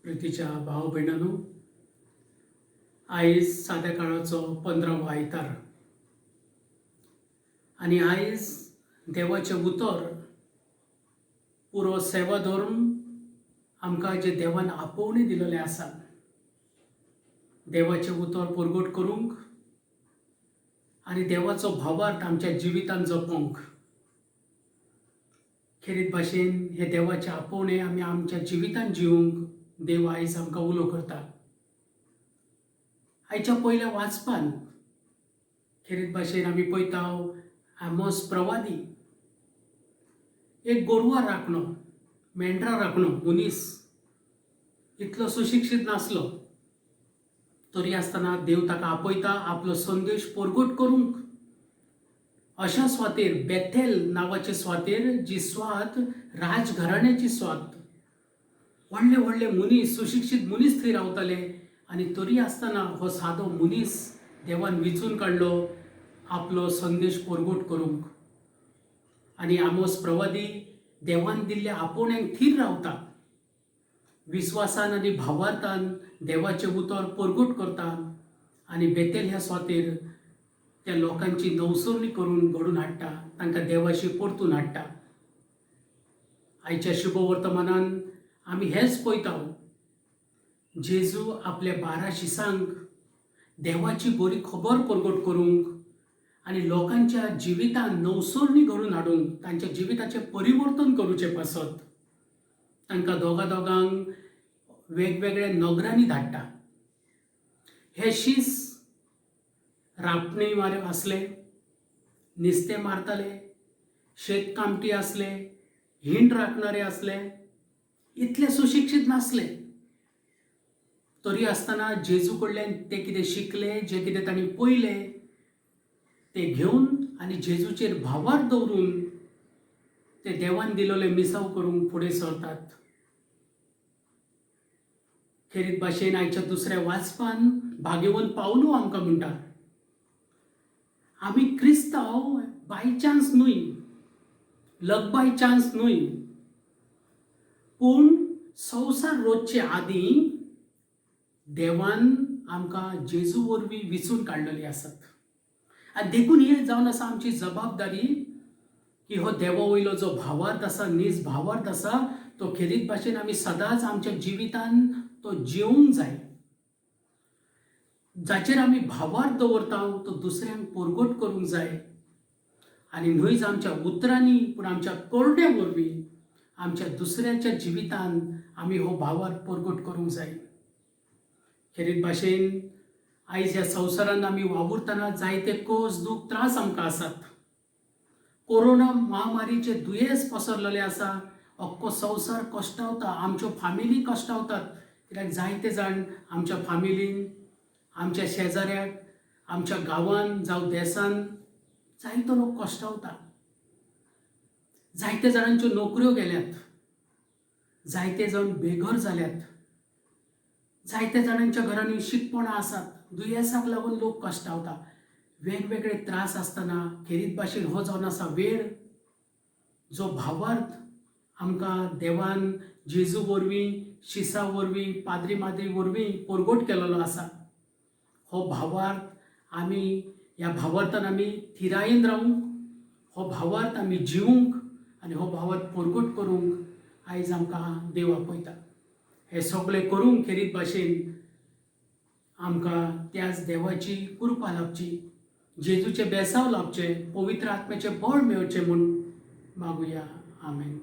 प्रितीच्या भाव भयणांनो, आयज साद्या काळाचो 15वो आयतार आनी आयज देवाचें उतर, पुरो सेवा धर्म आमकां जें देवान आपोवणें दिलेलें आसा, देवाचें उतर परगट करूंक आनी देवाचो भावार्थ आमच्या जिवितांत जपोवंक. खेरीत भाशेन हें देवाचें आपोवणें आमी आमच्या जिवितांत जिवूंक देव आयज आमकां उलो करता. आयच्या पयल्या वाचपान खेरीत भाशेन आमी पळयता, आमोस प्रवादी एक गोरवां राखणो, मेंढरां राखणो मनीस, इतलो सुशिक्षीत नासलो, तरी आसतना देव ताका आपयता आपलो संदेश परगट करूंक अशा स्वातेर, बेथेल नांवाचे स्वातेर, जी स्वात राजघराण्याची स्वात. व्हडले व्हडले मनीस, सुशिक्षीत मनीस थंय रावताले आनी तरी आसतना हो सादो मनीस देवान विचून काडलो आपलो संदेश परगट करूंक. आनी आमोस प्रवादी देवान दिल्ल्या आपोवण्याक थीर रावता, विस्वासान आनी भावार्थान देवाचें उतर परगट करता आनी बेतेल ह्या स्वातेर त्या लोकांची नवसरणी करून घडून हाडटा, तांकां देवाशी परतून हाडटा. आयच्या शुभ वर्तमानान आमी हेंच पळयता, जेजू आपल्या 12 शिसांक देवाची बरी खबर परगट करूंक आनी लोकांच्या जिवितांत नवसरणी घडून हाडूंक, तांच्या जिविताचें परिवर्तन करूचें पासत तांकां दोगा दोगांक वेगवेगळ्या नगरांनी धाडटा. हे शीस रापणी मारे आसले, नुस्तें मारताले, शेतकामती आसले, हिंड राखणारे आसले, इतले सुशिक्षीत नासले, तरी आसतना जेजू कडल्यान ते कितें शिकले, जें कितें तांणी पळयलें तें घेवन आनी जेजूचेर भावार्थ दवरून ते देवान दिलोले मिसांव करूंक फुडें सरतात. खेरीत भाशेन आयच्या दुसऱ्या वाचपान भाग्यवंत पावलू आमकां म्हणटा, आमी क्रिस्तांव बाय चान्स न्हय, लक बाय चान्स न्हय, पूण संवसार रोचचे आदीं देवान आमकां जेजू वरवीं विचून काडलेली आसात. आनी देखून ही जावन आसा आमची जबाबदारी की हो देवा वयलो जो भावार्थ आसा, नीज भावार्थ आसा, तो खेरीत भाशेन आमी सदांच आमच्या जिवितान तो जिवूंक जाय. जाचेर आमी भावार्थ दवरता तो दुसऱ्यांक परगट करूंक जाय आनी न्हयच आमच्या उतरांनी पूण आमच्या करण्या वरवीं आमच्या दुसऱ्यांच्या जिवितान आमी हो भावार्थ परगट करूंक जाय. खेरीत भाशेन आयज ह्या संवसारांत आमी वावुरतना जायते कस, दूख, त्रास आमकां आसात. कोरोना महामारीचे दुयेंस पसरलेलें आसा, अख्खो संवसार कश्टावता, आमच्यो फामिली कश्टावतात, कित्याक जायते जाण आमच्या फामिलीन, आमच्या शेजाऱ्याक, आमच्या गांवान जावं देसान जायतो लोक कश्टावता. जायते जाणांच्यो नोकऱ्यो गेल्यात, जायते जाण बेघर जाल्यात, जायत्या जाणांच्या घरांनी शिकपणां आसात, दुयेंसाक लागून लोक कश्टावता. वेगवेगळे त्रास आसतना खेरीत भाशेन हो जावन आसा वेळ जो भावार्थ आमकां देवान जेजू वरवीं, शिसा वरवीं, पाद्री माद्री वरवीं परगट केलेलो आसा. हो भावार्थ आमी, ह्या भावार्थान आमी थिरायेन रावूंक, हो भावार्थ आमी जिवूंक आनी हो भावार्थ परगट करूंक आयज आमकां देव आपयता. हें सगळें करूंक खेरीत भाशेन आमकां त्याच देवाची कृपा लाभची, जेजूचें बेसांव लाभचें, पवित्र आत्म्याचें बळ मेळचें म्हूण मागुया. आमेन.